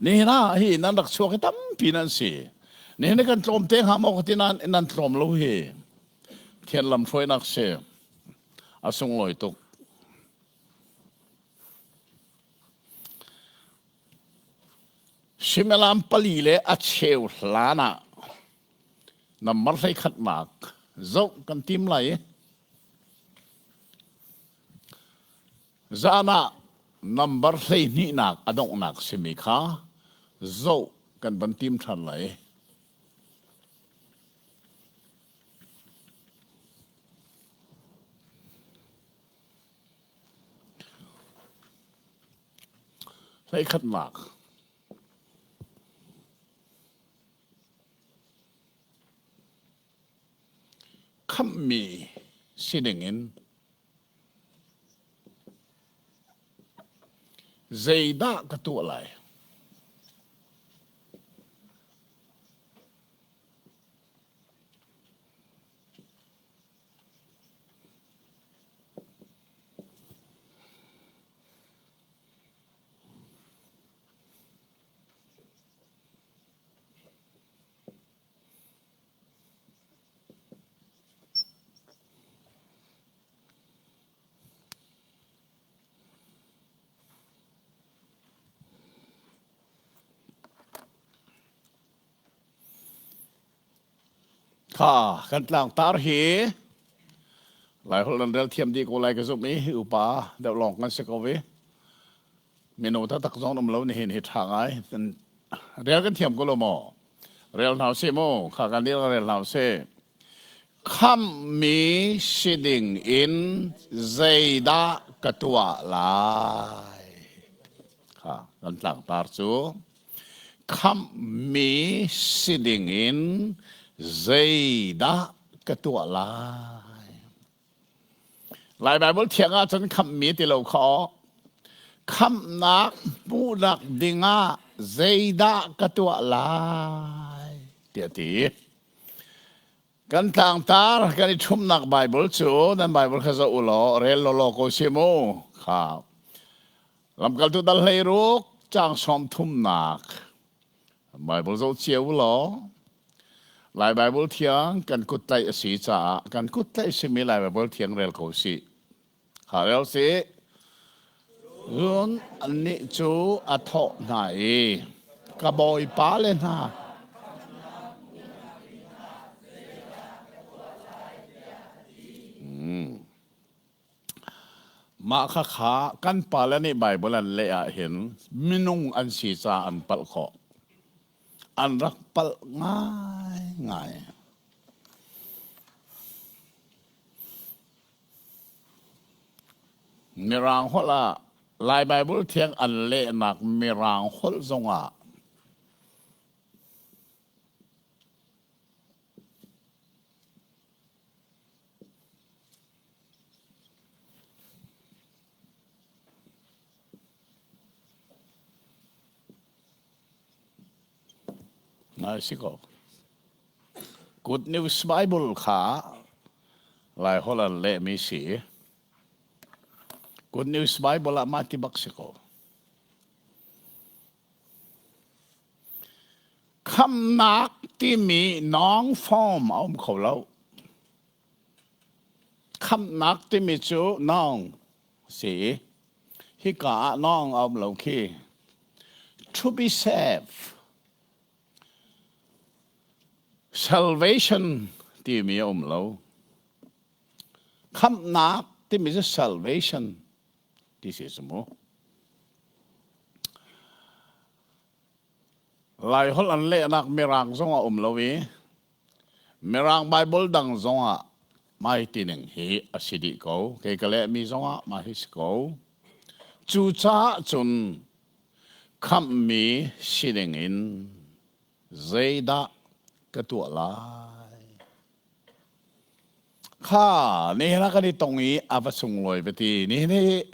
Nihin ah hi nan rak chuak hi tampi nan si. Nihin kan tlawm te hnga maw ka ti nain nan tlawm lo hi. Thian lam hruainak si. A sunglawi tuk. Suimilam pali le a cheu hlan ah nambar 11nak zoh kan tim lai i zan ah nambar 12nak a donghnak simi kha zoh kan van tim ṭhan lai. 11nak. Khamhmi si dingin zeidah ka tuah lai? Kha kan tlangtar hi Laiholh nan rel thiam dih ko lai ka zumh i upa deuh lawng kan si ko i mino taktak zong um lo nihin hi ṭha ngai. Rel kan thiam ko lo maw? Rel hna usih mu. Kha kan rel rel hna usih. Khamhmi si ding in zeidah ka tuah lai? Kha kan tlangtar cu Khamhmi si dingin zeidah ka tuah lai? Lai Baibal thiang ah cun khamhmi ti lo kha aw. Khamhnak hmuhnak dingah zeidah ka tuah lai? tiah a ti. Kan tlangtar kan i ṭhumnak Baibal cu nan Baibal kha zoh u law rel lawlaw ko si mu. Kha Lamkaltu dal 16 caang 30nak Baibal zoh cio u law Lai Baibal thiang kan kut tlaih a si caah kan kut tlaih simi Lai Baibal thiang rel ko sih. Kha rel sih. Cun annih cu a thawh hna i ka bawipa le hna Mah khakha kan pale nih Baibal an leh ahhin minung an si caah an palh khawh. An rak palh ngaingai. Mirang holh ah Lai Baibal Thiang an lehnak Mirang holh zongah Nai si ko. Good News Bible kha Laiholh an lehmi si. Good News Bible ah mah ti bak si ko. Khamnak timi noun form a um kho lo. Khamnak timi cu noun si. Hika ah noun a um lo khi. To be saved. Salvation timi a um lo. Khamhnak timi cu salvation ti si cu mu. Laiholh an lehnak Mirang zong a um lo i Mirang Bible dang zong ah mai tining hi a si dih ko. Kei ka lehmi zong ah mah hi si ko. Cucaah cun khamhmi si dingin zeidah ka tuah lai? Kha nihin ah kan i tong i a va sunglawi va ti. Nihin hi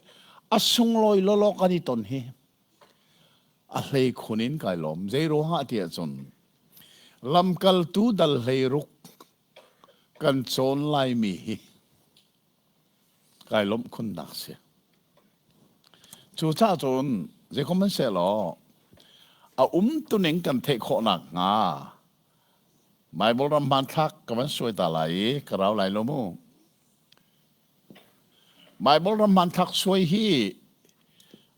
a sunglawi lawlaw kan i ton hi a hlei khun in kai lawm. Zei ruangah ti ahcun lamkaltu dal 16 kan cawn laimi hi kai lawmh khunnak si. Cucaah cun zeikom hmanhsehlaw A umtuning kan theih khawh nakhnga Baibal ram hmanthlak ka van suai ta lai i ka rau lai lo mu. Baibal ram hmanthlak suai hi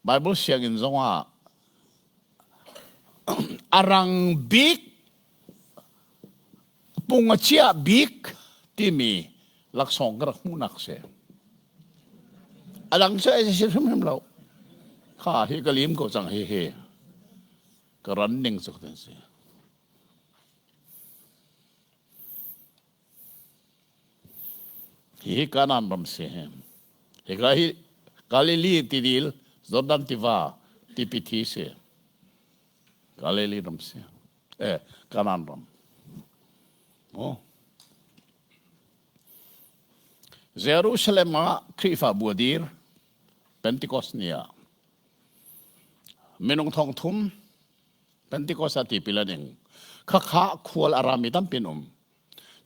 Baibal sianginn zongah a rang bik pung a chia bik timi laksawng ka rak hmuhnak si. A dang cu ai si hrimhrim lo. Kha hi ka lim ko cang hi hi. Ka ran ning cu kan si. Hi Kanaan ram si. Hika hi Galilee tidil Jordan tiva tipi thi si. Galilee ram si. Eh, Kanaan ram. Oh. Jerusalem ah Khrihfabu a dir Pentecost ni ah minung thong thum Pentecost ah tipil an ing. Khakha khual a rami tampi an um.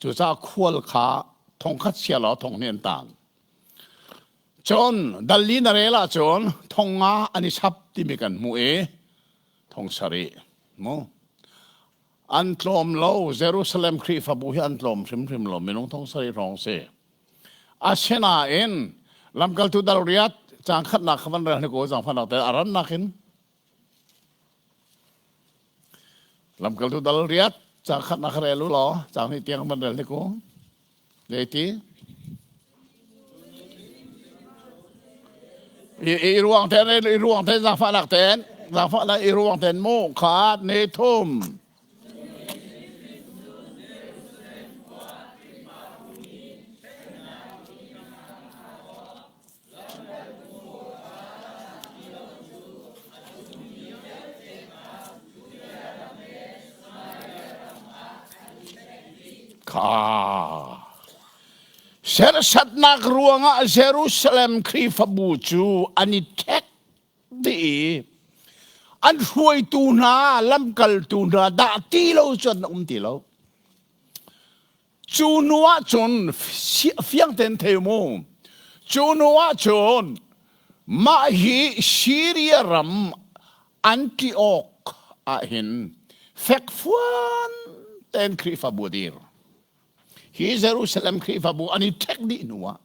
Cucaah khual kha thongkhat sia law thong hnih an tang. Cun dal li na rel ahcun thong nga an i chap timi kan hmuh i thong sarih mu. An tlawm lo Jerusalem Khrihfabu hi an tlawm hrimhrim lo minung thong sarih hrawng si. Asinain lamkaltu dal riat caang khatnak kha van rel hnik u zaangfahnak te a rannak in Lamkaltu dal riat caang khatnak rel u law caang hnih tiang van rel hnik u. Zeiti? I ruang ten i ruang ten zaangfahnak ten zaangfahnak i ruang ten mu khat ni thum. Kha Serhsatnak ruangah Jerusalem Khrihfabu cu an i ṭhek dih i an hruaitu hna lamkaltu hna dah ti lo cun an um ti lo. Cu hnu ah cun fiang tein thei mu. Cu hnu ah cun mah hi Syria ram Antioch ah hin fekfuan tein Khrihfabu a dir. Hi Jerusalem Khrihfabu an i ṭhek dih hnu ah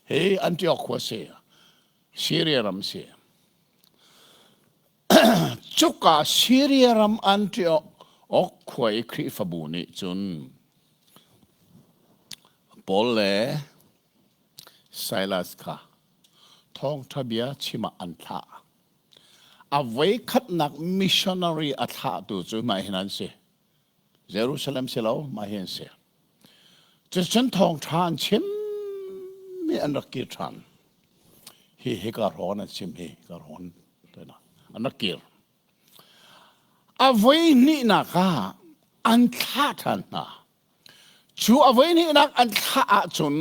hi Antioch khua si, Syria ram si. Cuka Syria ram Antioch khua i Khrihfabu nih cun Paul le Silas kha thawngṭha bia chim ah an thlah. A voikhatnak missionary a thlahtu cu mah hin an si. Jerusalem si lo, mah hi an si. Cucun thawngṭha an chim mi an rak kir ṭhan. Hi hika hrawn an chim hi ka hrawn an rak kir. A voi hnihnak ah an thlah ṭhan hna. Cu a voi hnihnak an thlah ahcun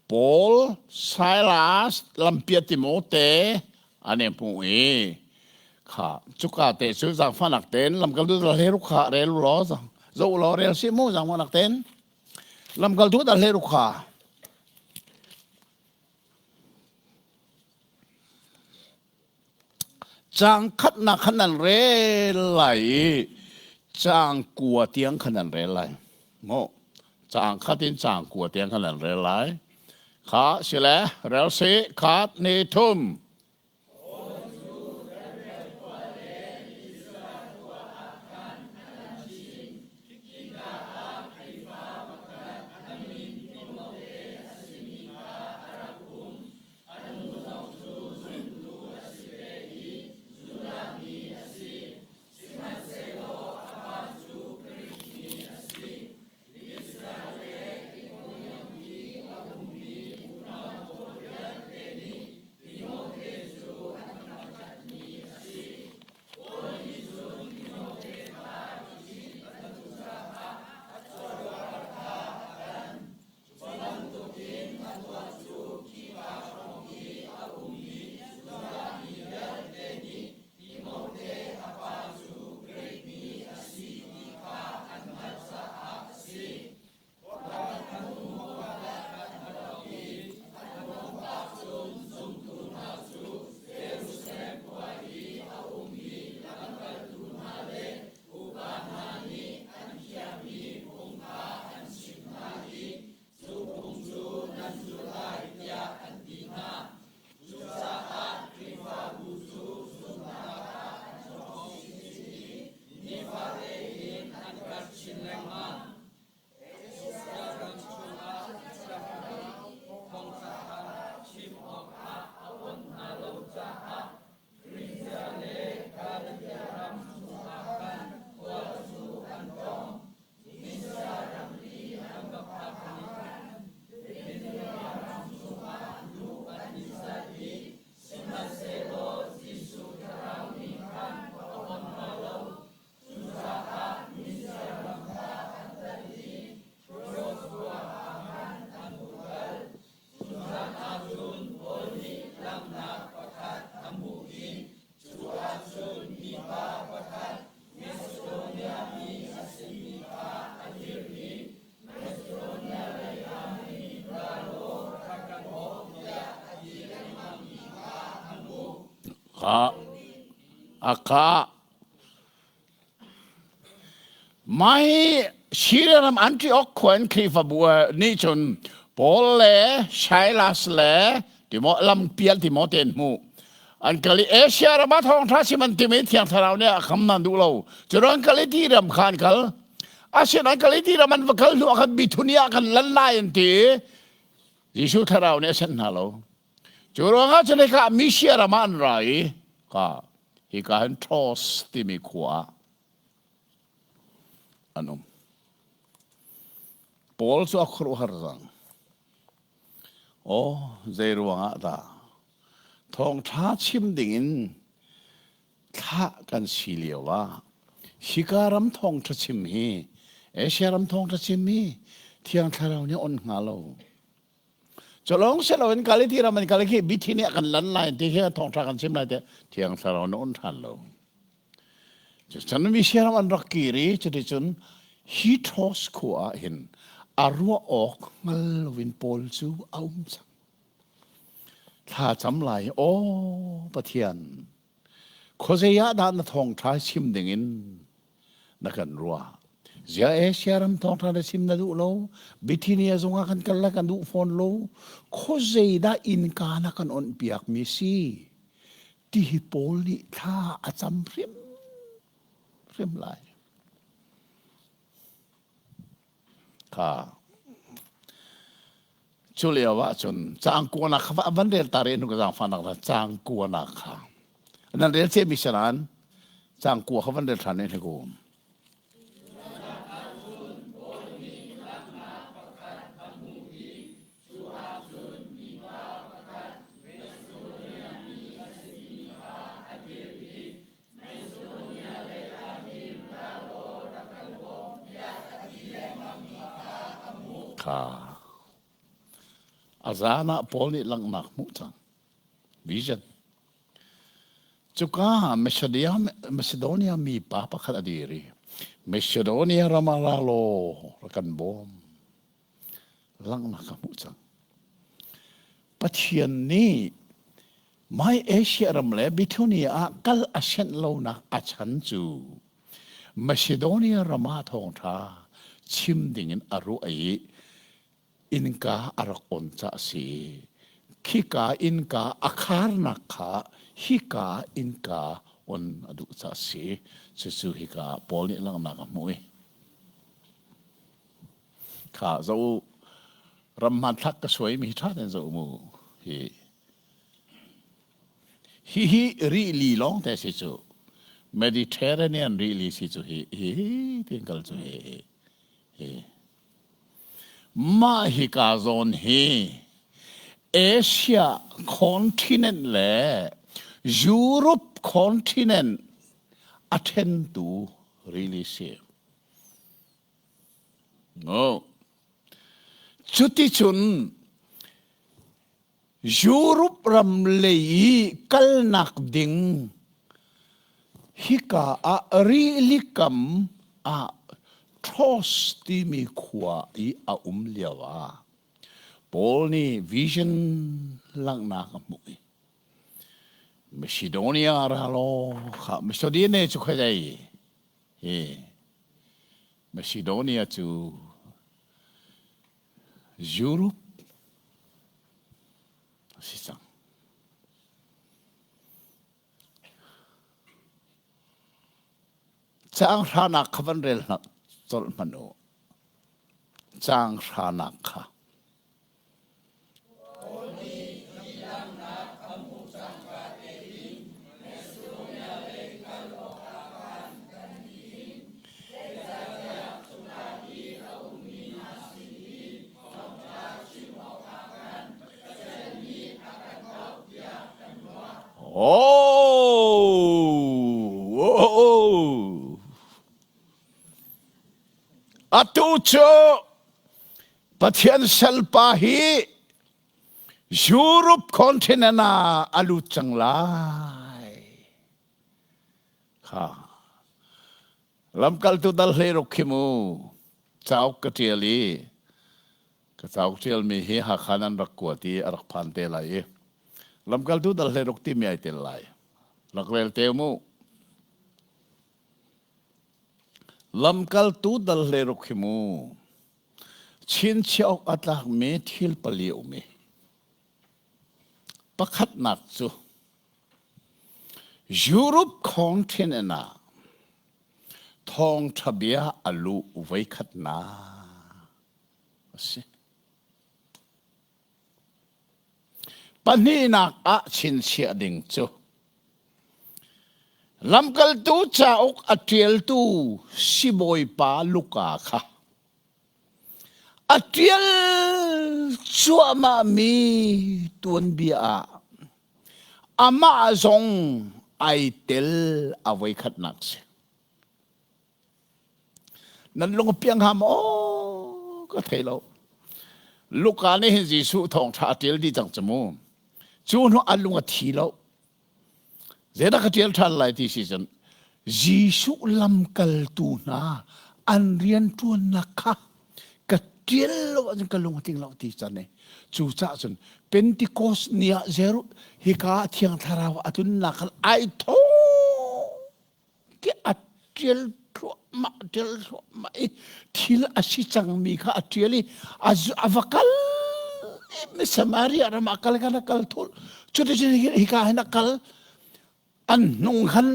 Paul, Silas, Lampia Timote an i hmu i kha cuka te cu zaangfahnak tein lamkaltu dal hleiruk kha rel u law zoh u law rel sih mu zaangfahnak tein lamkaltu dal hleiruk kha Caang khatnak khan nan rel lai i caang kua tiang khan nan rel lai. Maw caang khat in caang kua tiang khan nan rel lai. Kha sile rel si khat ni thum. A nu zong cu zumtu a si ve i Judah mi a si. Sihmanhsehlaw a pa cu Grik mi a si. Listra le Ikonium i a ummi unau pawl vialte nih Timote. A kah. Mai Syria ram Antioch khua in Khrihfabu nih cun Paul le Silas le Timo lampial Timote an hmuh. An kal i Asia ram ah thawngṭha chim an tim i Thiang Thlarau nih a kham nan duh lo. Cu an kal i ti ram kha an kal. Asinain kal i ti ram an va kal hnu ah khan Bithunia ah khan lan lai an ti i Jesuh Thlarau nih a senh hna lo. Cu ruangah cun hika Misia ram ah an ra i ka hika hin Troas timi khua ah an um. Paul cu a khuaruahhar cang. Aw, zei ruangah dah thawngṭha chim dingin thlah kan si lio ah hika ram thawngṭha chim hi Asia ram thawngṭha chim hi Thiang Thlarau nih on hnga lo. Culong si loin Galiti ram in kal khi Bithynia kan lan lai ti khi thawngṭha kan chim lai te Thiang Thlarau na on ṭhan lo. Cun Misia ram an rak kir i cuticun hi Troas khua ah hin a ruah awk hngal loin Paul cu a um cang. Thla cam lai, aw Pathian, khuazei ah dah na thawngṭha chim dingin na kan ruah? Zia Asia ram thawngṭha na chim na duh lo, Bithynia zongah kan kal la kan duh fawn lo, khuazei dah innka na kan onh piakmi si? Ti hi Paul nih thla a cam hrimhrim lai. Kha cu lio ah cun caang kuanak kha van rel ta re nu ka zaangfahnak la caang kuanak kha nan rel cia mi sanan caang kua kha van rel ṭhan ne ku. Kha a zan ah Paul nih langhnak hmuh cang. Vision. Cuka Macedonia, Macedonia mi pa pakhat a dir i Macedonia ram ah ra law rak kan bawm. Langhnak ka hmuh cang. Pathian nih Mai Asia ram le Bithunia ah kal a sianh lonak a chan cu Macedonia ram ah thawngṭha chim dingin a ruah i innka a rak on ca a si. Khika innka a kharnak kha hika innka on a duh ca a si. Cucu hika Paul nih langhnak a hmuh i kha zoh u ram hmanthlak ka suaimi hi ṭha tein zoh mu hi Hihi rili lawng te si cu. Mediterranean rili si cu hi hi tin kal cu hi hi. Mah hika zawn hi Asia continent le Europe continent a ṭhentu rili si. No. Cuticun Europe ram lei i kalnak ding hika ah rilikam ah Troas timi khua i a um lio ah Paul nih vision langhnak a hmuh i Macedonia ra law kha Macedonia cu khuazei hi Macedonia cu Europe a si cang. Caang hranak kha van rel hna colh hmanh u. Caang hranak kha. Oh! Atu cu Pathian salpa hi Europe continent ah a lut cang lai. Kha. Lamkaltu dal hleiruk khi mu cauk ka ṭial i ka cauk ṭialmi hi Hakha nan rak kuat i a rak phan te lai i lamkaltu dal hleiruk timi ai tel lai. Rak rel te mu. Lamkaltu dal hleiruk hi mu chinchiah awk a tlakmi thil pali a um i pakhatnak cu Europe continent ah thawngṭha bia a luh voikhatnak a si. Pahnihnak ah chinchiah ding cu Lamkaltu cauk a ṭialtu sibawipa Luka kha a ṭial cuahmahmi tuanbia ah amah zong ai tel a voikhatnak si. Nan lung a piang hnga maw ka thei lo. Luka nih hin Jesuh thawngṭha a ṭial dih cang cu mu. Cu hnu a lung a thi lo. Zeidah ka ṭial ṭhan lai ti si cun Jesuh lamkaltu hna an rianṭuannak kha ka ṭial lo ahcun ka lung a tling lo ti can i cucaah cun Pentecost ni ah Jeru hika Thiang Thlarau a tlunnak khan ai thawh tiah a ṭial thluahmah ṭial thluahmah i thil a si cangmi kha a ṭial i a va kal i Samaria ram ah kal khan a kal thul cuticun hika hin a kal an hnung khan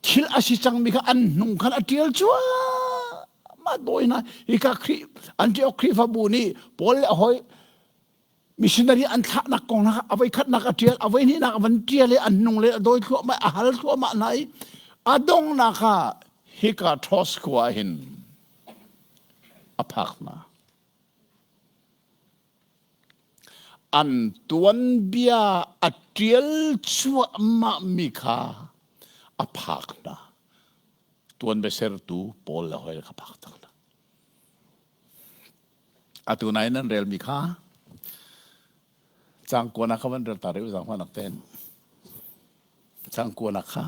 thil a si cangmi kha an hnung khan a ṭial cuahmah dawi hna hika Khrih Antioch Khrihfabu nih Paul le a hawi missionary an thlahnak kong hna a voi khatnak a ṭial a voi hnihnak a van ṭial i an hnung le a dawi thluahmah a hal thluahmah hna i a donghnak ah hika Troas khua hin a phak hna an tuanbia a ṭial cuahmah mi kha a phak hna tuanbia sertu Paul le hoi kha phak tak hna Atu nai nan relmi kha cang kuanak kha van rel ta rih u zaangfahnak tein. Cang kuanak kha.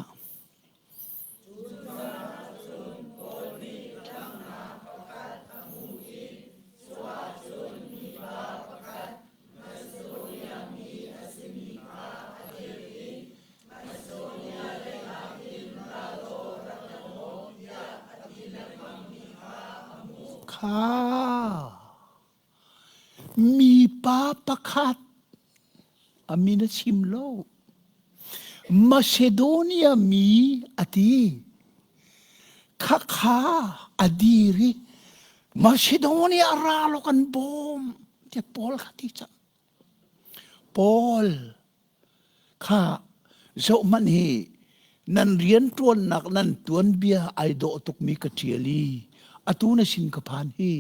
Kha mipa pakhat a min a chim lo. Macedonia mi a ti. Khakha a dir i Macedonia ra law kan bawm tiah Paul kha ti cang. Paul kha zohhmanh hi nan rianṭuannak nan tuanbia ai dawh tukmi ka ṭial i atu na sin ka phan hi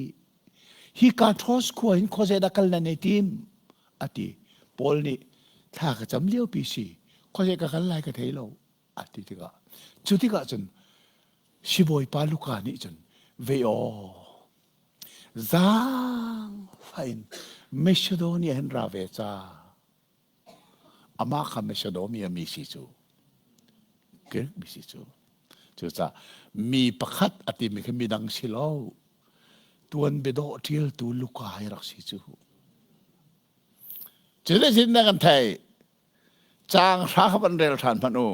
hika Troas khua hin khuazei dah kal nan i tim a ti. Paul nih thla ka cam liopi si khuazei ka kal lai ka thei lo a ti tikah cu tikah cun sibawipa Luka nih cun ve aw Zaangfah in Macedonia hin ra ve ca. Amah kha Macedonia mi si cu. Greek mi si cu. Cucaah mi pakhat a timi khi midang si lo. Tuan biadawh ṭialtu Luka hi rak si cu. Cuticun na kan theih. Caang hra kha van rel ṭhan hmanh u.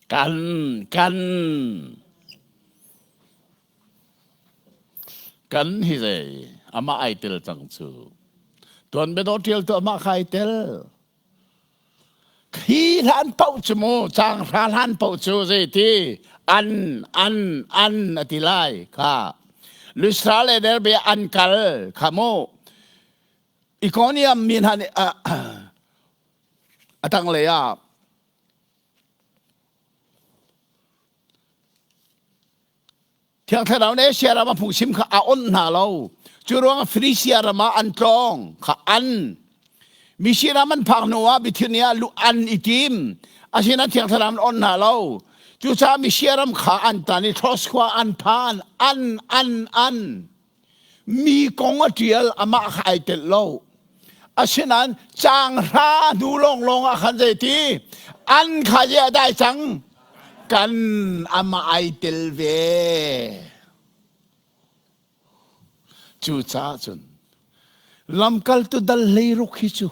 Kan kan Kan hi zei amah ai tel cang cu. Tuan biadawh ṭial tu amah kha ai tel. Khi hlan paoh cu mu caang hra hlan paoh cu zeiti an an an a ti lai kha. Lystra le Derbe an kal kha mu. Ikonium mi hna nih a tanglei ah Thiang Thlarau nih Asia ram a phungchim kha a onh hna lo. Cu ruangah Fenisia ram ah an tlawng kha an. Misia ram an phak hnu ah Bithynia lu an i tim. Asinain Thiang Thlarau an onh hna lo. Cucaah Misia ram kha an tan i Troas khua an phan. An, an, an. Mi kong a ṭial, amah kha ai telh lo. Asinain caang hra hnu lawnglawng ah khan zeiti an kha ye a dai cang kan amah ai tel ve. Cucaah cun lamkaltu dal 16 hi cu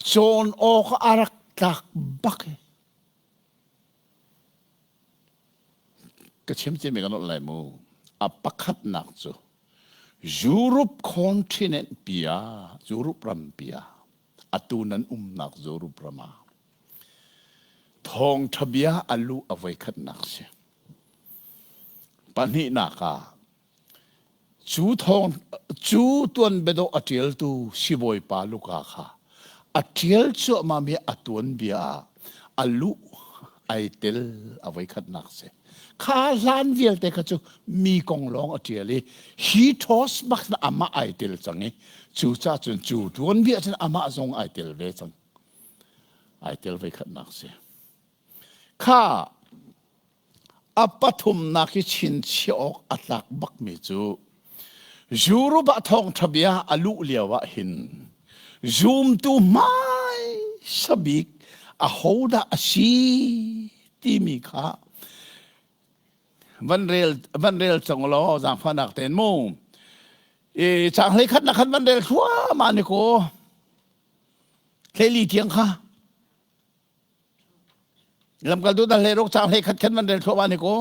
cawn awk a rak tlak bak i ka chim cimi kan nolh lai mu. A pakhatnak cu Europe continent pi ah, Europe ram pi ah, atu nan umnak Europe ram ah thawngṭha bia a luh a voikhatnak si. Pahnihnak ah cu thawng cu tuanbiadawh a ṭialtu sibawipa Luka kha a ṭial cuahmahmi a tuanbia ah a luh ai tel a voikhatnak si. Kha hlan vialte kha cu mi kong lawng a ṭial i hi ṭhawс bak na amah ai tel cang i cucaah cun cu tuanbia cun amah zong ai tel ve cang. Ai tel voikhatnak si. Kha A pathumnak hi chinchiah awk a tlak bakmi cu Europe ah thawngṭha bia a luh lio ah hin zumtu hmaisa bik ahodah a si timi kha van rel van rel cang law zaangfahnak tein mu i caang 11 na khan van rel thluahmah ni ko 14 tiang kha Lamkaltu dal hlei ruk caang 11 khan van rel thluahmah ni ko.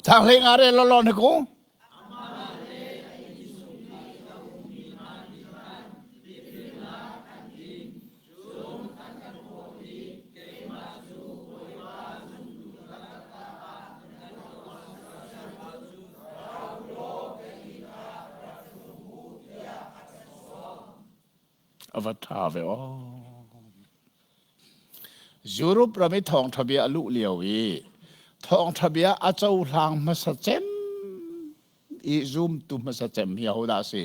Thang nga re lo lo ne ko. A va ṭha ve aw. Europe ram i thawngṭha bia a luh lio i thawngṭha bia a cohlang hmasa cem i zumtu hmasa cem hi ahodah a si?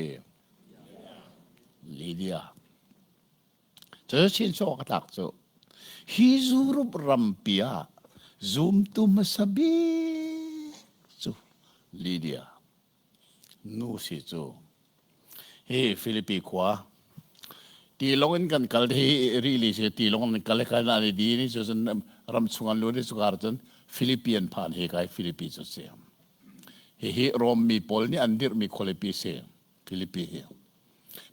Lydia. Cu chinchuak a tlak cu. Hi Europe rampi ah zumtu hmasa bik cu Lydia. Nu si cu. Hi Filipi khua tilawng in kan kal hi rili si tilawng in kal kal na ni di ni cu cun ram chung an lut i cukar cun Philippian phan hi kai Philippi cu si. Hihi Rom mi pawl nih an dirhmi khualipi si Philippi hi.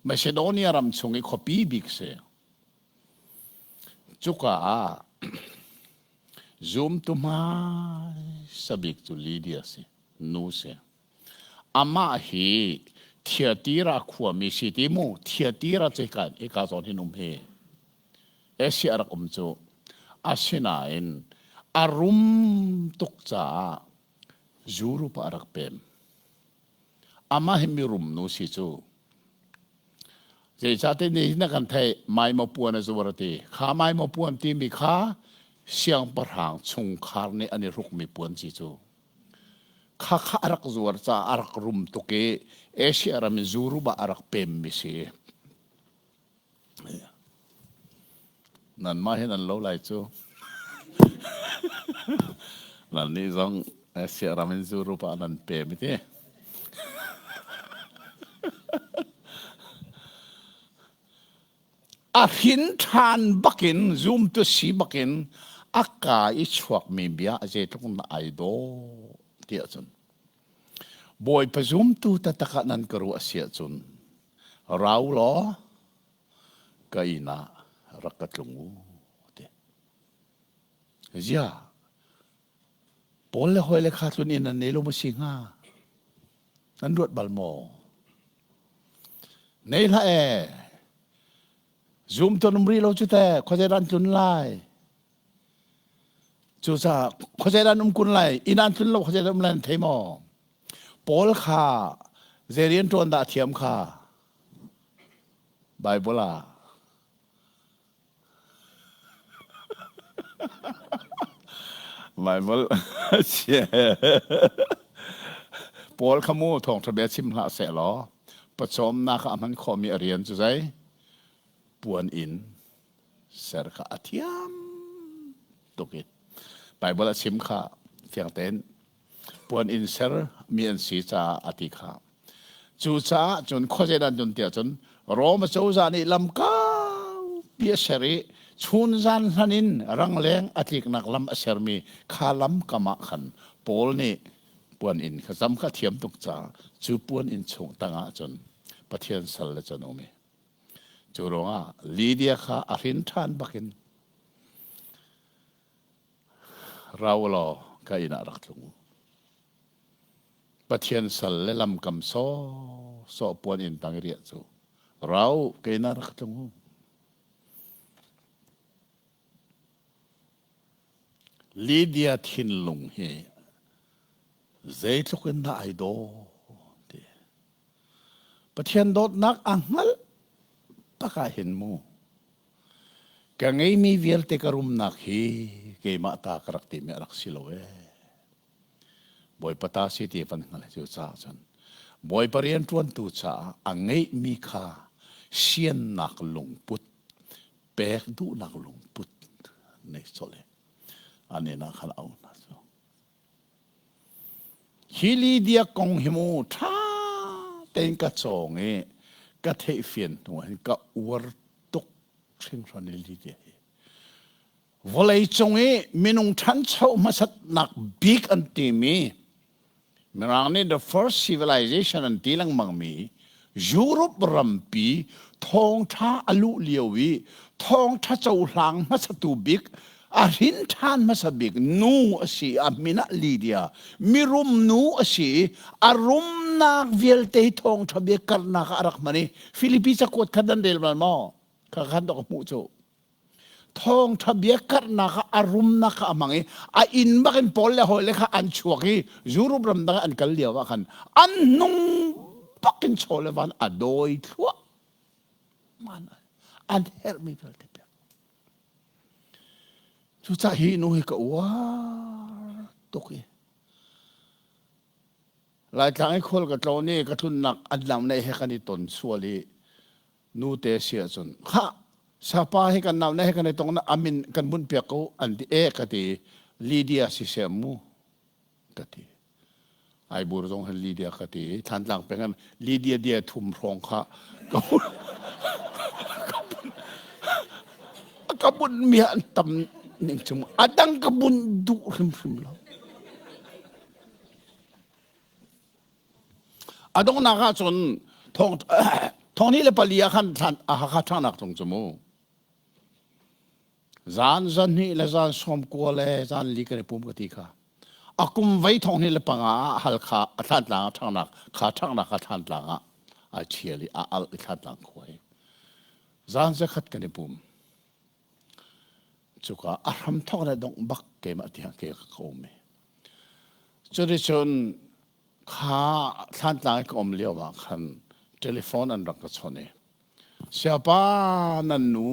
Macedonia ram chung i khuapi bik si. Cuka ah zumtu hmaisa bik cu Lydia si, nu si. Amah hi Thiatira khuami si ti mu Thiatira cu hika hika zawn hin um hi Asia rak um cu asinain a rum tuk caah Europe ah a rak pem. Amah hi mirum nu si cu. Zeicahtiah nihin na kan theih maimaw puan a zuar a ti. Kha maimaw puan timi kha siangpahrang chungkhar nih an i hrukmi puan si cu. Khakha a rak zuar caah a rak rum tuk i Asia ram in Europe ah a rak pemmi si. Nanmah hi nan lo lai cu. Nannih zong Asia ram in Europe ah nan pem i ti. A hrin ṭhan bakin zumtu si bakin a ka i chuakmi bia a zeitluk na ai dawh ti ahcun Bawipa zumtu taktak ah nan ka ruah si ahcun rau law ka inn ah rak ka tlung u ti. Ziah Paul le hawi le kha tlun inn an nei lo maw si hnga? Nan ruat bal maw? Nei hlah ee. Zum ton um rih lo cu te khuazei dah an tlun lai? Cucaah khuazei dah an um kun lai? Inn an tlun lo khuazei dah um lai an thei maw? Paul kha zei rian ṭuan dah a thiam kha? Bible ah Bible Paul kha mu thawngṭha bia chim hlah seh law pawcawmnak ah a hman khawhmi a rian cu zei puan inn ser kha a thiam tuk i Bible a chim kha fiang tein puan inn ser mi an si caah a ti kha. Cucaah cun khuazei dah an tlun tiah cun Rom cozah nih lam kaupi a ser i chunzan hlan in rangleng a tliknak lam a sermi kha lam kam ah khan Paul nih puan inn kha zam kha thiam tuk caah cu puan inn chung tangah cun Pathian sal le cun um i cu ruangah Lydia kha a hrin ṭhan bakin rau law ka inn ah rak tlung u. Pathian sal le lamkam sawsawh puan inn tang i riah cu rau ke na rak tlung u. Lydia thinlung hi zeitluk in dah ai daw ti. Pathian dawtnak a hngalh tak ah hin mu ka ngeimi vialte ka rumnak hi keimah ta ka rak timi a rak si lo ee. Bawipa ta si ti van hngalh cu caah cun Bawipa rianṭuantu caah a ngeihmi kha siannak lungput pek duhnak lungput nei colh i an inn ah khan a auh hna cu. Hi Lydia kong hi mu ṭha tein ka cawng i ka theihfian hnu ah hin ka uar tuk hringhran i Lydia hi. Vawleicung i minung ṭhancho hmasatnak bik an timi Mirang nih the first civilization an ti lengmangmi Europe rampi thawngṭha a luh lio i thawngṭha cohlang hmasatu bik a hrin ṭhan hmasa bik nu a si a min ah Lydia mirum nu a si i a rumnak vialte thawngṭha bia karnak ah a rak hman i Filipi cakuat kha nan rel bal maw? Kha khan dok a hmuh cu. Thawngṭha bia karhnak ah a rumnak kha a hmang i a inn bak in Paul le hawile kha an chuak i Europe ram dang ah an kal lio ah khan an hnung bak in chaw le van a dawi thluah an herhmi vialte pek. Cucaah hi nu hi ka uar tuk i Laitlang i khual ka tlawn i ka tlunnak an lam nei he kan i ton sual i nute si ahcun khah sapa hi kan nau ne he kan i tong na amin kan bunh piak ko an ti e ka ti Lydia si seh mu ka ti Aibur zong hin Lydia ka ti Thantlang peng in Lydia dia thum hrawng kha ka ka bunh mi an tam ning chung adang ka bunh duh hrimhrim lo. A donghnak ah cun thong hnih le pali ah khan Hakha ṭhangnak tlung cu mu. Zan zan hnih le zan 90 le zan li kan i pum ka ti kha. A kum vei 2005 ah Halkha a Thlantlang ah ṭhangnak kha ṭhangnak kha Thlantlang ah ai ṭhial i a alh i Thlantlang khua hi. Zan zakhat kan i pum. Cuka a hram thawk le dongh bak keimah tiang ke ka um i. Cuticun kha Thlantlang i ka um lio ah khan telephone an rak ka chawnh i siapa nan nu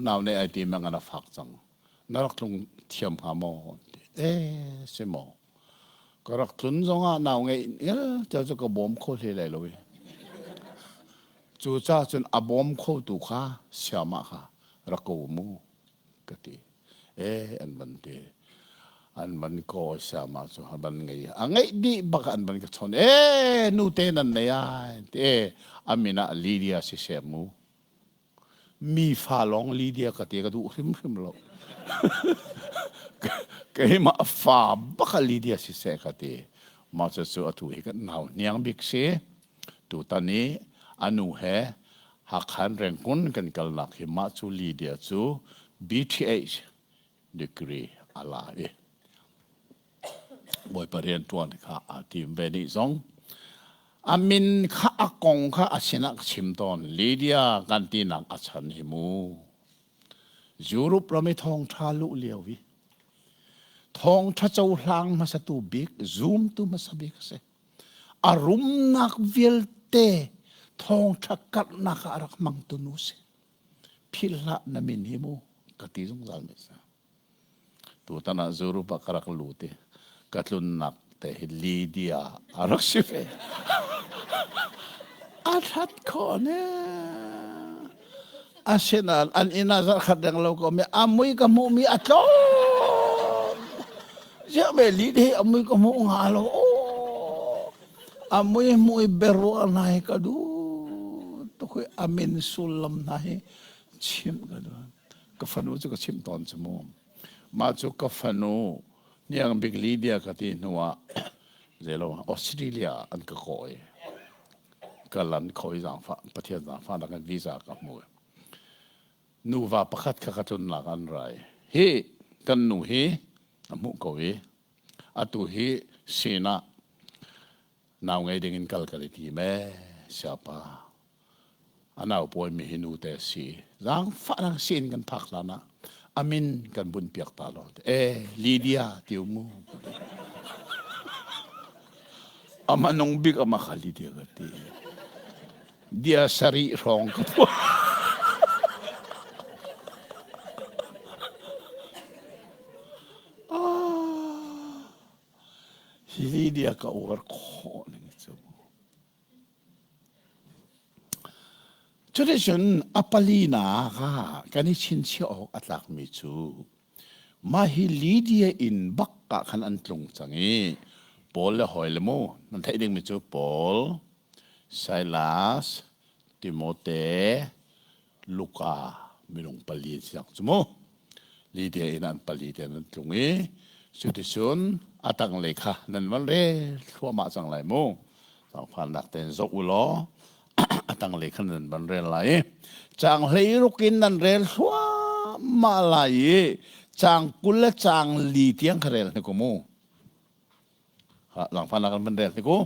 nau ne ai ti mang an a fak cang na rak tlung thiam hnga maw ti e si maw ka rak tlun zongah nau ngeih ngel tia cu ka bawm kho hle lai lo i cu ca cun a bawm kho tu kha siama kha rak ko mu ka ti. E an van ti. An van ko siama cu a van ngei. A ngeih dih bak an van ka chawn. E nute nan nei ai. Ti e a min ah Lydia si seh mu. Mi fa lawng Lydia ka ti ka duh hrimhrim lo. Keimah fa bak ah Lydia siseh ka ti. Mah cucu atu hi kan nau hniang bik si. Tutan i a nu he Hakhan Rengkun kan kalnak hi mah cu Lydia cu BTH degree a la i Bawipa rianṭuan kha aa tim ve nih zong a min kha a kong kha a sinah ka chim tawn. Lydia kan tinak a chan hi mu. Europe ram i thawngṭha luh lio i thawngṭha cohlang hmasatu bik, zumtu hmasa bik a si. A rumnak vialte thawngṭha karhnak ah a rak hmangtu nu si. Philh hlah na min hi mu ka ti zungzal mi si. Tutan ah Europe ah ka rak lut i ka tlunnak te hi Lydia a rak si ve. A that khawh ne. Asinain an inn ah zarhkhat reng lo ko mi a mui ka hmuh mi a tlawm. Ziah me Lydia hi a mui ka hmuh nga lo. A mui hmuh i biaruah hna hi ka duh tuk i a min sullam hna hi chimh ka duh. Ka fanu cu ka chimh tawn cu mu. Mah cu ka fanu hniang bik Lydia ka ti hnu ah zeilo Australia ah an ka kawi. Ka lan kho i zaangfah Pathian zaangfahnak in visa ka hmu. Nuva pakhat kha ka tlunnak an rai. Hi kan nu hi a hmuh ko i atu hi sinah nau ngei ding in kal kan i tim ee siapa. A nau pawimi hi nute a si. Zaangfahnak sin kan phak hlan ah a min kan bunh piak ta lo. E Lydia ti mu. Ama nung bik ama kha Lydia ka ti. Dia sari hrawng ka phuah. Ah, hi Lydia ka uar khawh ning cu. Cuticun a palinak ah kan i chinchiah awk a tlakmi cu mah hi Lydia inn bak ah khan an tlung cang i Paul le hawi le mu nan theih dingmi cu Paul, Silas, Timote, Luka minung pali an si cang cu mu. Lydia inn ah an pali te an tlung i cuticun a tanglei kha nan van rel thluahmah cang lai mu. Zaangfahnak tein zoh u law a tanglei kha nan van rel lai i caang 16 in nan rel thluahmah lai i caang 20 le caang li tiang kha rel hnik u mu. Zaangfahnak kan van rel hnik u.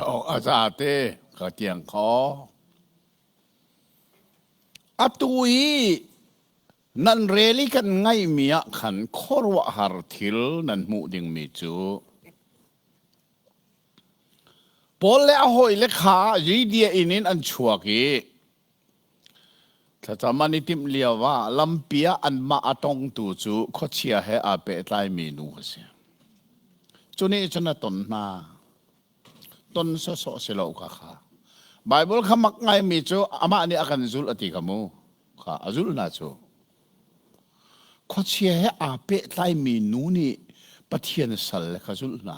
A zate ka tiang kho. Atu i nan rel i kan ngaihmi ah khan khuaruahhar thil nan hmuh dingmi cu Paul le a hawile kha Judea inn in an chuak i thlacam an i timh lio ah lampi ah anmah a tongtu cu khuachia he aa pehtlaimi nu a si. Cu nih cun a ton hna. Ton sawsawh si lo kha kha. Baibal kha mak ngaimi cu amah nih a kan zulh a ti kha mu. Kha a zulh hna cu. Khuachia he aa pehtlaimi nu nih Pathian sal le kha zulh hna.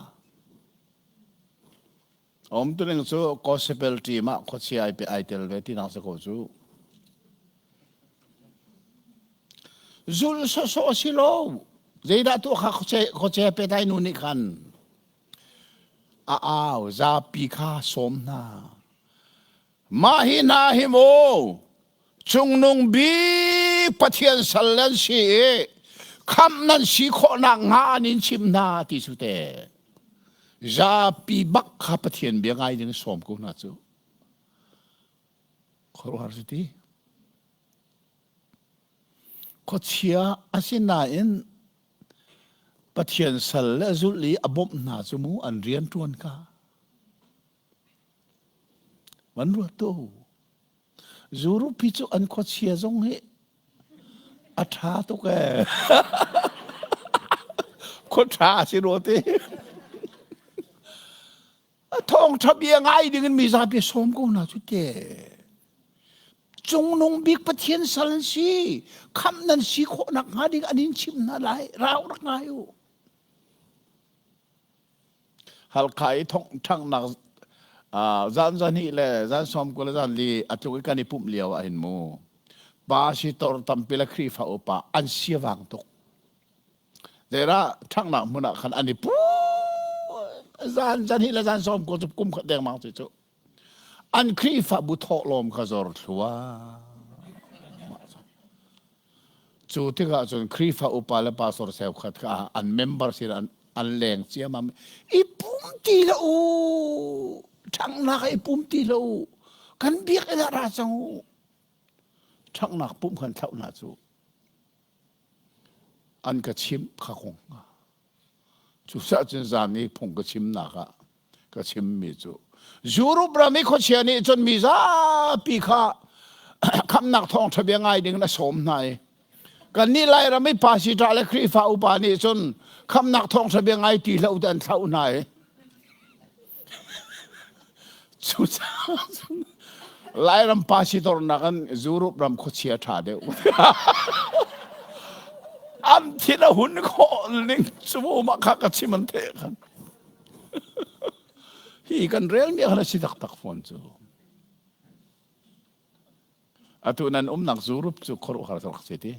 Umtuning cu gospel team ah khuachia ai pe ai tel ve tinak si ko cu. Zulh sawsawh si lo. Zeidah tuah kha khuachia petlai nu nih khan a au zapi kha sawm hna. Mah hi hna hi mu cungnung bik Pathian sal nan si i khamh nan si khawhnak hnga an in chimh hna ti cu te. Zapi bak kha Pathian bia ngai ding sawm ko hna cu. Khuaruahhar si ti. Khuachia asinain Pathian sal le zulh i a bawmh hna cu mu an rian ṭuan ka. Van ruat tu. Zurupi cu an khuachia zong hi a ṭha tuk ee. Khua ṭha a si rua ti. A thawngṭha bia ngai ding in mizapi sawm ko hna cu te. Cungnung bik Pathian sal an si. Khamh nan si khawh nakhnga ding an in chimh hna lai. Rau rak ngai u. Halkha i thongṭhanghnak zan zahnih le zan 90 le zan li a tluk i kan i pumh lio ah hin mu pa sitor tampi le Khrihfa upa an siavang tuk. Zeirah ṭhanghnak hmun ah khan an i pu zan zahnih le zan 90 cu kum khat dengmang cu cu an Khrihfabu thawhlawm kha zor thlua. Cu tikah cun Khrihfa upa le pastor cheukhat kha an member sin an, an leng ciammam. I pum ti hlah u. Ṭhanghnak ah i pum ti hlah u. Kan biakinn ah ra cang u. Ṭhanghnak pumh khan thlauh hna cu. An ka chimh kha kong. Cucaah cun zan i phung ka chimnak ah ka chimmi cu Europe ram i khuachia nih cun mi zapi kha khamnak thawngṭha bia ngai ding in a sawm hna i kannih Lairam i pastor le Khrihfa upa nih cun khamnak thawngṭha bia ngai ti hlah u ti an thlauh hna i cucaah cun Lairam pastor nakin Europe ram khuachia ṭha deuh. An thin a hun khawh ning cu mah kha ka chim an theh khan. Hi kan relmi khan a si taktak fawn cu. Atu nan umnak Europe cu khuaruahhar rak si ti.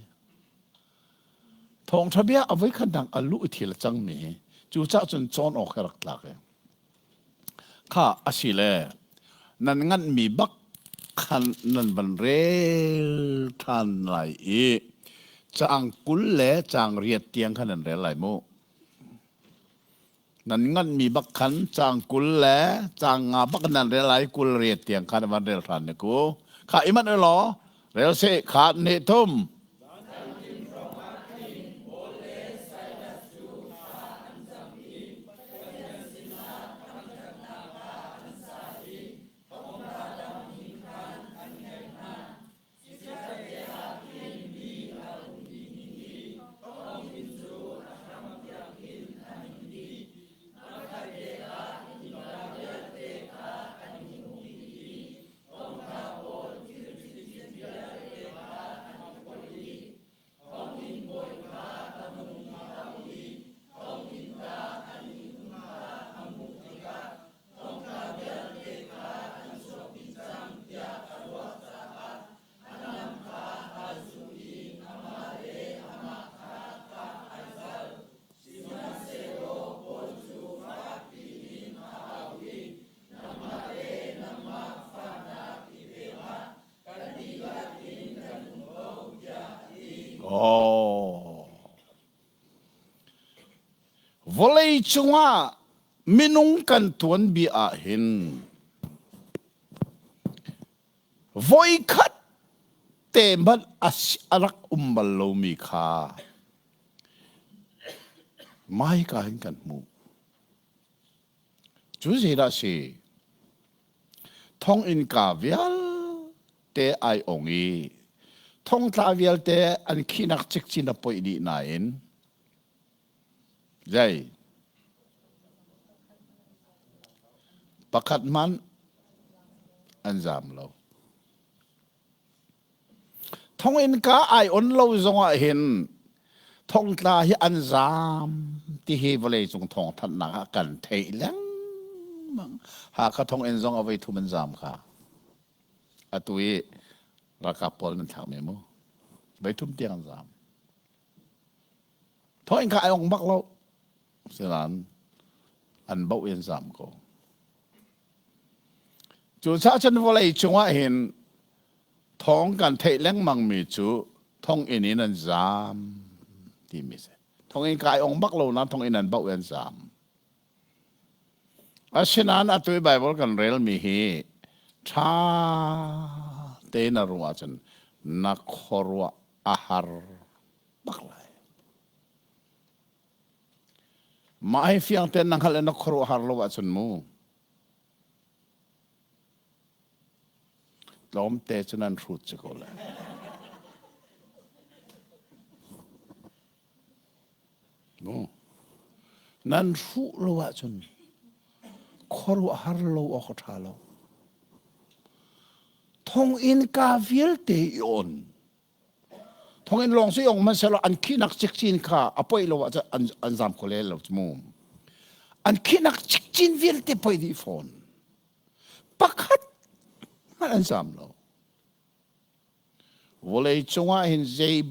Thawngṭha bia a voikhat dang a luh i thil a cangmi hi cucah cun cawn awk he rak tlak i. Kha a si le nan nganhmi bak khan nan van rel ṭhan lai i caang 20 le caang riat tiang khan nan rel lai mu. Nan nganhmi bak khan caang 20 le caang nga bak nan rel lai 28 tiang khan van rel hran ne ku. Kha i manh law rel seh kha ne thum. Oh. Vawlei cungah. Minung kan tuanbia ah hin voikhat te hmanh a rak um bal lomi kha maika hin kan hmuh. Cu zeidah a si? Thonginn ka vialte ai ong i thongtla vialte an khihnak cikcin a poih dih nain Zei? Pakhat hmanh an zaam lo. Thonginn ka ai on lo zongah hin thongtla hi an zaam ti hi vawleicung thawngthanhnak ah kan theih lengmang. Hakha thonginn zong a voi thum an zaam kha. Atu i ralkap pawl nan thlak mi mu. Voi thum tiang an zaam. Thawing kha ai ong bak lo. Sinan an boh in zam ko. Cucaah cun vawlei cungah hin thawng kan theih lengmang mi cu thonginn in an zaam timi si. Thonginn kai ong bak lo na thonginn an boh in an zaam. Asinain atu i Baibal kan relmi hi ṭha tein na ruah ahcun na khuaruah a har bak lai. Mah hi fiang tein na hngalh i na khuaruah har lo ahcun mu tlawmte cu nan hrut si ko lai. Nan hruh lo ahcun khuaruahhar lo awk a ṭha lo. Thonginn ka vialte i on. Thonginn lawng si ong hmanhsehlaw an khihnak cikcin kha a poih lo ahcun an, an zam kho le lo mu. An khihnak cikcin vialte poih dih fawn. Pakhat hmanh an zam lo. Vawlei cungah hin zei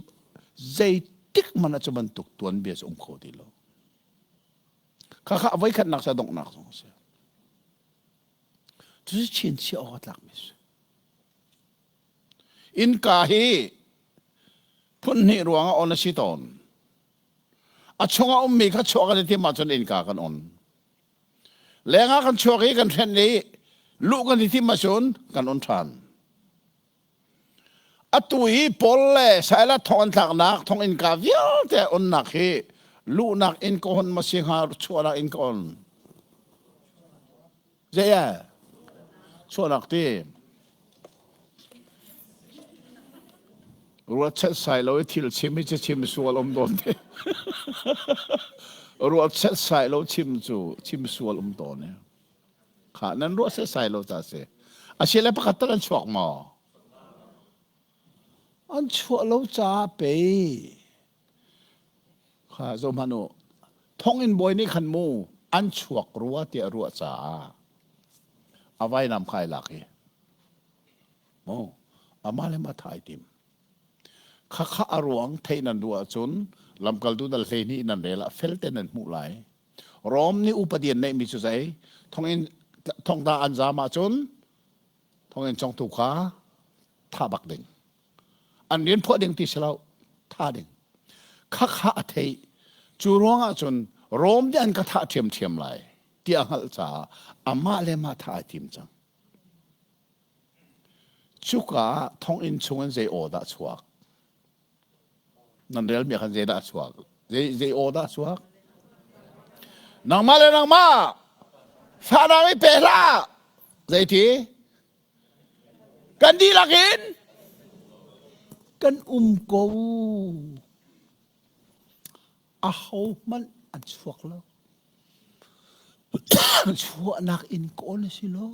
zeitik hmanh ah cu bantuk tuanbia cu um kho ti lo. Khakha a voikhatnak sa donghnak zong a si. Cucu chinchiah awk a tlakmi a si. Innka hi phun hnih ruangah on a si tawn. A chungah ummi kha chuah kan i timh ahcun innka kan on. Lengah kan chuak i kan hrenh i luh kan i timh ahcun kan on ṭhan. Atu hi Paul le Silas thong an tlaknak thonginn ka vialte onnak hi luhnak inn ka hon ma si hnga chuahnak inn ka on. Zei eh? Chuahnak ti. Ruat set sai lo i thil chim hi chim sual um dawn te. Ruat set sai lo chim cu chim sual um tawn e. Kha nan ruah setsai lo ta si. Asile pakhat tal an chuak maw? An chuah lo caah pei. Kha zo hmanh u. Thonginn bawi nih khan mu an chuak rua tiah ruah caah a vainam kha ai lak i mu amah le mah thai tim. Khakha a ruang theih nan duh ahcun lamkaltu dal 12 nan rel ah felte nan hmuh lai. Rom nih upadi an neihmi cu zei? Thonginn thongta an zaam ahcun thonginn congtu kha thah bak ding. An rian phuah ding ti si lo, thah ding. Khakha a theih. Cu ruangah cun Rom nih an ka thah ṭhiamṭhiam lai ti a hngalh caah amah le mah thah ai tim cang. Cuka ah thonginn chungin zei aw dah chuak? Nan relmi khan zeidah a chuak? Zei, zei aw dah a chuak? Nangmah le nangmah fahnak i pe hlah. Zeiti? Kan dihlak in kan um ko. Aho hmanh an chuak lo. Chuahnak in kawl a si lo.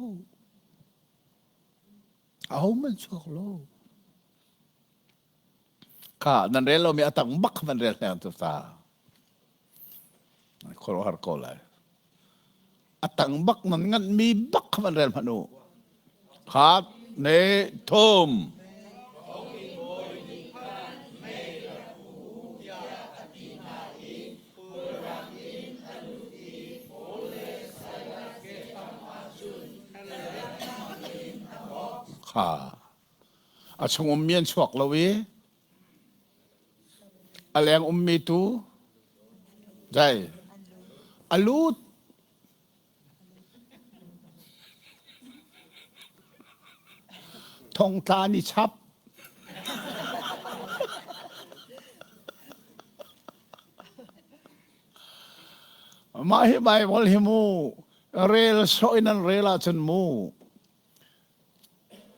Aho hmanh chuak lo. Kha nan rel lomi a tang bak van rel hleng tu ta. Khuaruahhar ko lai. A tang bak nan nganhmi bak van rel hmanh u. Khat ne thum. Kha A chung ummi an chuak lo i a leng ummi tu zei a lut. Thongtla ni chap. Mah hi Bible hi mu rel sawh in an rel ahcun mu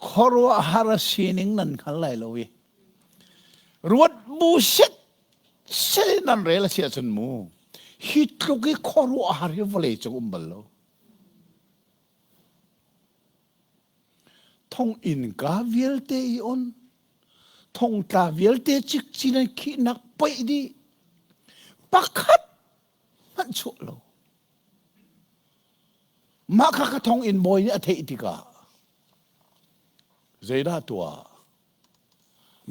khuaruahhar sining nan hngal lai lo i ruat bu set set in nan rel a si ahcun mu hi tluk i khuaruahhar hi vawlei cung um bal lo. Thonginn ka vialte i on, thongtla vialte cikcin an khihnak poih dih. Pakhat hmanh chuah lo. Mah kha ka thonginn bawi nih a theih tikah zeidah tuah?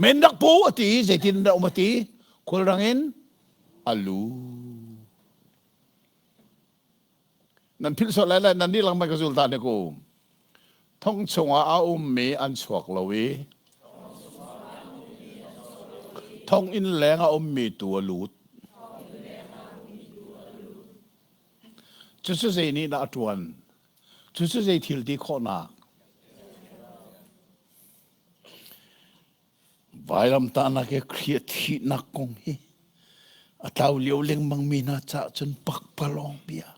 Men rak pu a ti zeitin dah um a ti? Khulrang in a lu. Nan philh sual lai lai nan nih lengmang ka zul ta ne ku. Thong chungah a ummi an chuak lo i thonginn leng a ummi tu a lut. Cucu zei nih dah a ṭuan? Cucu zei thil ti khawhnak? Vailamtahnak i Khrih thihnak kong hi a tlau lio lengmang mi hna caah cun pakpalawng bia.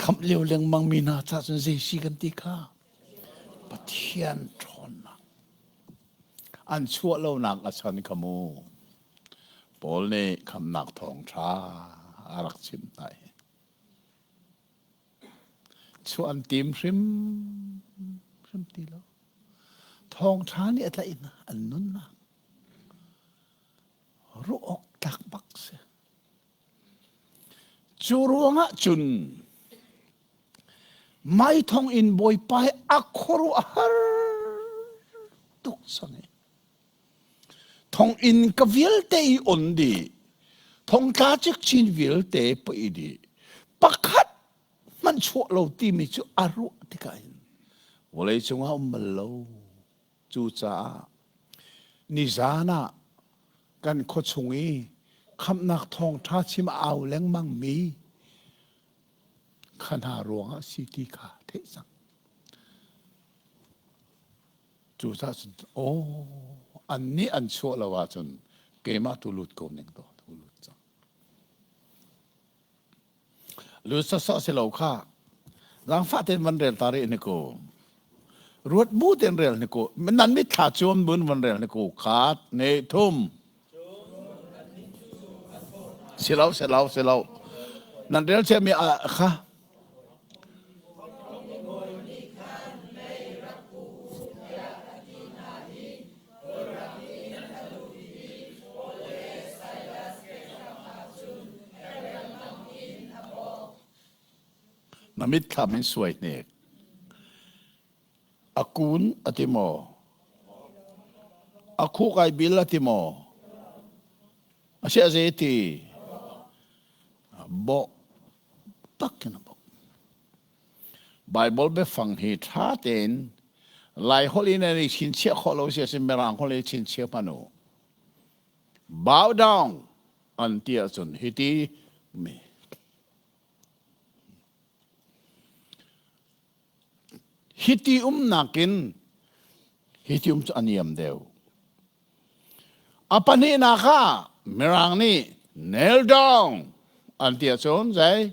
Khamh lio lengmang mi hna caah cun zei si kan ti kha? Pathian ṭhawnnak. An chuah lonak a chan kha mu. Paul nih khamhnak thawngṭha a rak chimh hna hi. Chuah an tim hrim hrim ti lo. Thawngṭha nih a tlaih hna an nunnak. Ruah awk tlak bak si. Cu ruangah cun mai thong in Bawipa hi a khuaruahhar tuk cang i thonginn ka vialte i on dih thongtla cikcin vialte poi dih pakhat hmanh chuah lo timi cu a ruah tikah hin vawlei cungah um bal lo. Cucaah nizan ah kan khuachung i khamhnak thawngṭha chim a au lengmang mi kha hna ruangah si ti kha theih cang. Cucaah cun aw annih an chuah lo ahcun keimah tu lut ko ning to tu lut cang. Lut sawsawh si lo kha. Zaangfah tein van rel ta rih ni ku. Ruat bu tein rel ni ku. Nan mitthla cuam bun van rel ni ku. Khat, ne, thum. Si lo, si lo, si lo. Nan rel ciami kha. Na mitthlam in suai hnek. A kun a ti maw? A khuk ai bil a ti maw? A si a zei ti? Bawh tak in a bawh. Bible biafang hi ṭha tein Laiholh in an i chinchiah khawh lo si a si Mirang holh i chinchiah hmanh u. Bow down an ti ahcun hiti mi hiti umnak in hiti um cu a niam deuh. A pahnihnak ah Mirang nih nail down an ti ahcun zei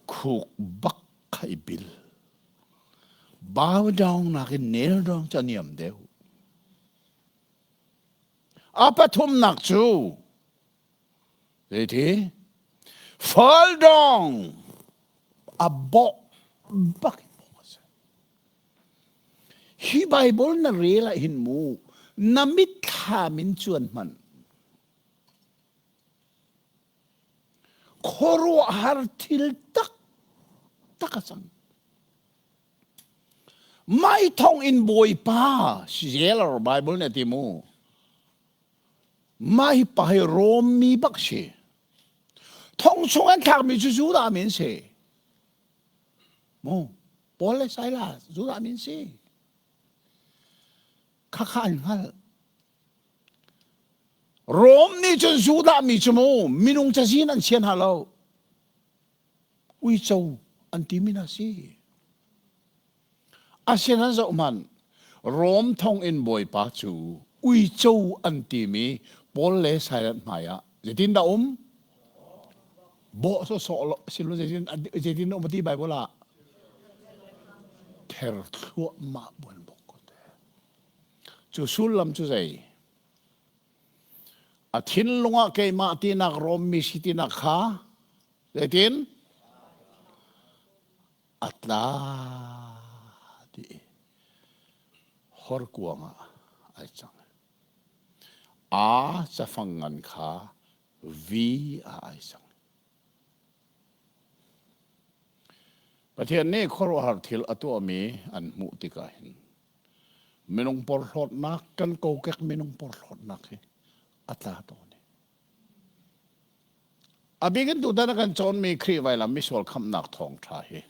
khuk bak kha i bil. Bow down nakin nail down cu a niam deuh. A pathumnak cu zeiti fall down a bawh bak in bawh a si. Hi Bible na rel ah hin mu na mitthlam in cuan hmanh. Khuaruahhar thil taktak a cang. Mai thong in Bawipa Zeller Bible nih a ti mu. Mah hi pa hi Rom mi bak si. Thong chung an thlakmi cu Judah mi an si. Mu Paul le Silas Judah mi an si. Khakha an hngalh. Rom nih cun Judah mi cu mu minung cazin an chia hna lo. Uico an timi hna si. Asian an zoh hmanh. Rom thonginn bawipa cu uico an timi Paul le Silas hmaiah zeitindah um? Bawh sawsawh si lo zeitin zeitin um ti Bible ah ther thluahmah buan bok ko te. Cu sullam cu zei? A thinlung ah keimah tinak Rom mi si tinak kha zeitin? A tla ti horkuang ah ai cang. A cafang ngan kha V ah ai cang. Pathian nih khuaruahhar thil a tuahmi an hmuh tikah hin minung porhlawtnak kan kokek minung porhlawtnak hi a tla tawn. A bik in tutan a kan cawnmi Khrih vailam misual khamhnak thawngṭha hi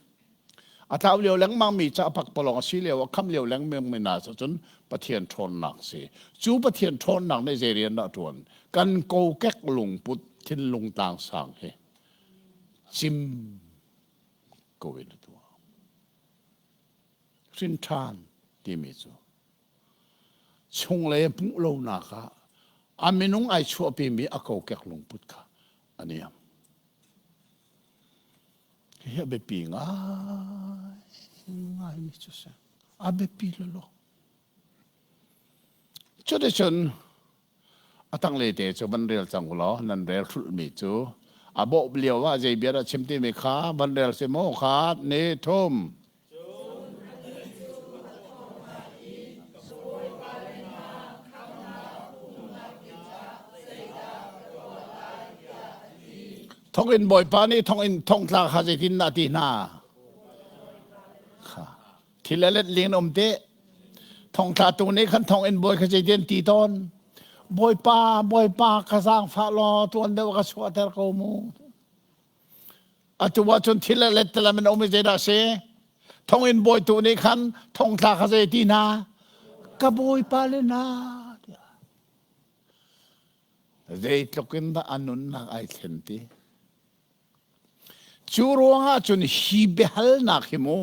a tlau lio lengmangmi ca pakpalawng a si lio a khamh lio lengmangmi hna cun Pathian ṭhawnnak si. Cu Pathian ṭhawnnak nih zei rian dah ṭuan? Kan kokek lungput thinlung tlangsang hi cim ko in a tuah. Hrin ṭhan timi cu chunglei hmuh lonak ah a minung ai chuahpimi a kokek lungput kha a niam. Hi a biapi ngai ngaimi cu si. A biapi lolo. Cuticun a tanglei te cu van rel cang ulaw nan rel hrulhmi cu a bawh lio ah zei bia dah chim timi kha van rel si maw kha ni thum. Thonginn bawipa nih thonginn thongtla kha zeitin dah ti hna? Kha thil a let ling um te. Thongtla tu nih khan thonginn bawi kha zeitin ti tawn? Bawipa, bawipa ka zaangfah law tuan deuh ka chuahter ko mu. Atu ahcun thil le lettelam in a um i zeidah a si? Thonginn bawitu nih khan thongtla kha zei ti hna? Ka bawipa le na tiah. Zeitluk in dah a nunnak ai thlen ti? Cu ruangah cun hi biahalnak hi mu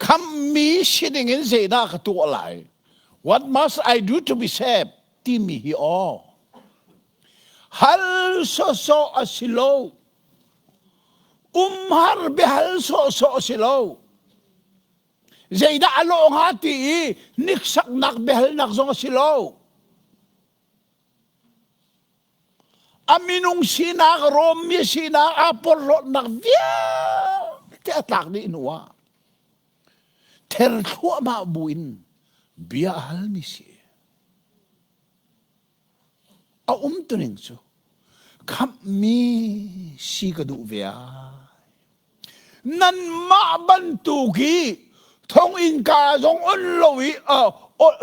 khammi si dingin zeidah ka tuah lai? What must I do to be saved? timi hi aw. Hal sawsawh a si lo. Umhar biahal sawhsawh a si lo. Zeidah a lawh hnga ti i hniksaknak biahalnak zong a si lo. A minung sinak, Rom mi sinak, aa porhlawtnak vialte a tlak dih hnu ah ther thluahmah buin bia a halmi si. A umtuning cu khamhmi si ka duh ve ai. Nanmah bantuk hi thonginn ka zong on lo i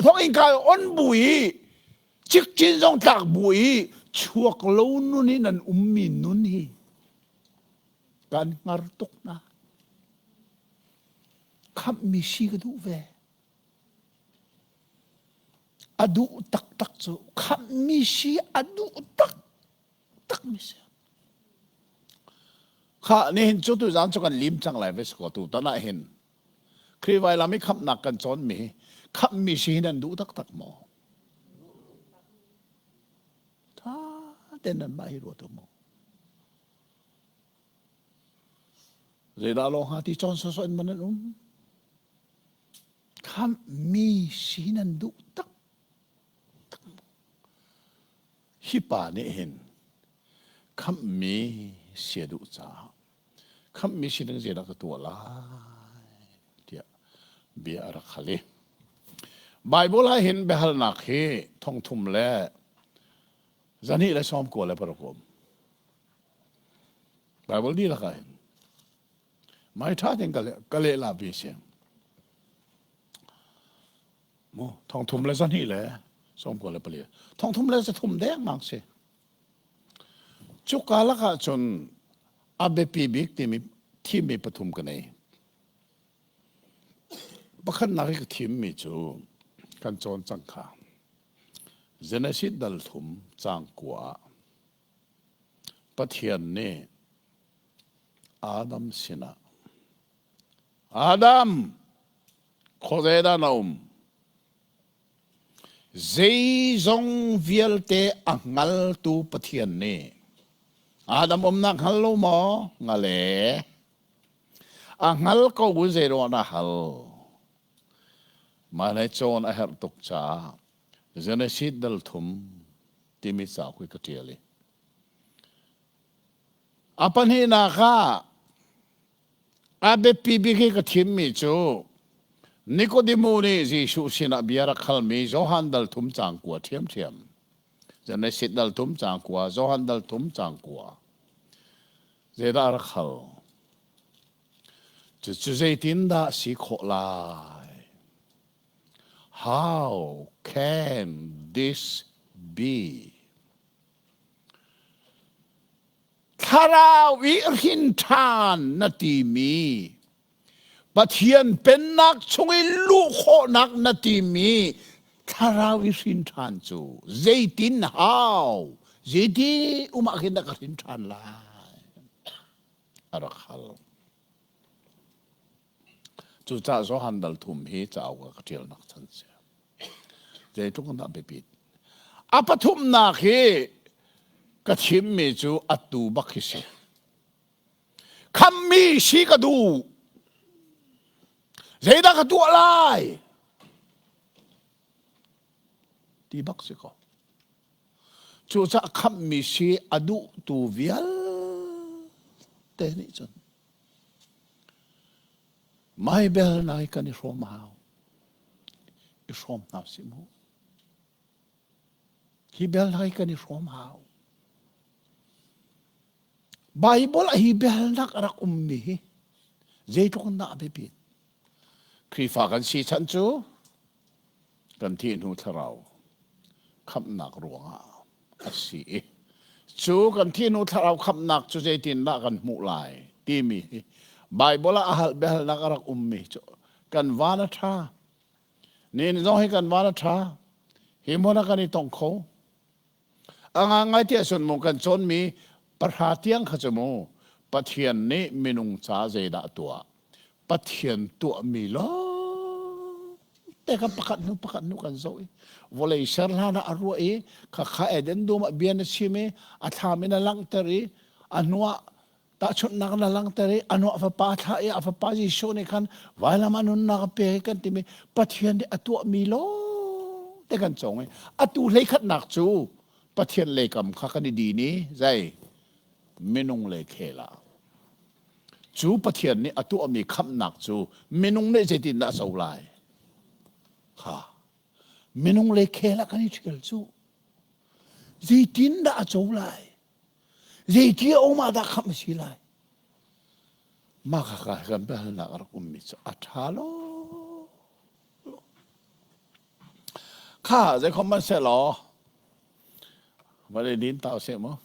thonginn ka on bu i cikcin zong tlak bu i chuak lo nun i nan ummi nun hi kan hngar tuk hna. Khamhmi si ka duh ve. A duh taktak cu khamhmi si a duh taktakmi si. Kha nihin cu tuzaan cu kan lim cang lai ve ko tu tan ah hin Khrih vailam i khamhnak kan cawnmi khamhmi si hi nan duh taktak maw? Tha ten nan mah hi ruat u maw? Zeidah lawng hnga ti cawn sawsawh in man an um? Khamhmi si nan duh tak hi pa nih hin khamhmi si a duh caah khamhmi si ding zeidah ka tuah lai tiah bia a rak hal i Bible ah hin biahalnak hi thongthum le zahnih le 96 um. Bible dihlak ah hin mai ṭha tein ka leh la vi si. Mu thongthum le zahnih le 94 thongthum le zathum dengmang si. Cuka lakah cun a biapi bik timi thimmi pathum ka nei. Pakhatnak i ka thimmi cu kan cawn cang kha. Genesis dal thum caang kua ah Pathian nih Adam sinah Adam khuazei dah na um? Zeizong vialte a hngaltu Pathian nih Adam umnak hngal lo maw? Ngale. A hngal ko zeiruang na hal? Mah le cawn a herh tuk caah Genesis dal thum timi cauk hi ka ṭial i a pahnihnak ah a biapi bik hi ka thimmi cu Nikodemu nih Jesuh sinah bia rak halmi Johan dal thum caang kua ṭhiamṭhiam. Genesis dal thum caang kua, Johan dal thum caang kua. Zeidah a rak hal? Cucu zeitindah si khawh lai? How can this be? Thlarau i hrin ṭhan na timi Pathian pennak chung i luh khawhnak na timi thlarau i hrin ṭhan cu zeitin how zeiti um ah khin dah ka hrin ṭhan lai a rak hal. Cucaah Johan dal thum hi cauk ah ka ṭialnak chan si. Zeitluk in dah biapit. A pathumnak hi ka chimmi cu atu bak hi si. Khammi si ka duh. Zeidah ka tuah lai? Ti bak si ko. Cucaah khamhmi si a duhtu vialte nih cun mai bel nai kan i hrawm a hau. I hrawm hna sih mu. Hi bel nai kan i hrawm hau. Bible ah hi biahalnak a rak ummi hi zeitluk in dah a biapit? Khrihfa kan si chan cu kan thih hnu thlarau khamhnak ruangah a si i cu kan thih hnu thlarau khamhnak cu zeitindah kan hmuh lai timi hi Bible ah a hal biahalnak a rak ummi cu kan van a ṭha. Ni zong hi kan van a ṭha. Hi hmun ah kan i tong kho. A ngangai tiah cun mu kan cawnmi pahra tiang kha cu mu Pathian nih minung ca zeidah tuah Pathian tuahmi lawng te kha pakhat hnu pakhat hnu kan zoh i vawlei ser hlan ah a ruah i khakha Eden dum ah bia na chim i a thlam in a langhter i a hnuah tahchunhnak na langhter i a hnuah fapa thlah i a fapa Jesuh nih khan vailam a nunnak a pek kan timi Pathian nih a tuahmi lawng te kan cawng i atu hleikhatnak cu Pathian leikam kha kan i din i zei minung le khel ah cu Pathian nih a tuahmi khamhnak cu minung nih zeitindah a co lai kha minung le khel ah kan i ṭhial cu zeitindah a co lai Zeiti a um ah dah khamh a si lai? Mah khakha kan biahalnak a rak ummi cu a ṭha lo. Kha zeikhom hmanh seh law, vawlei din ta usih mu.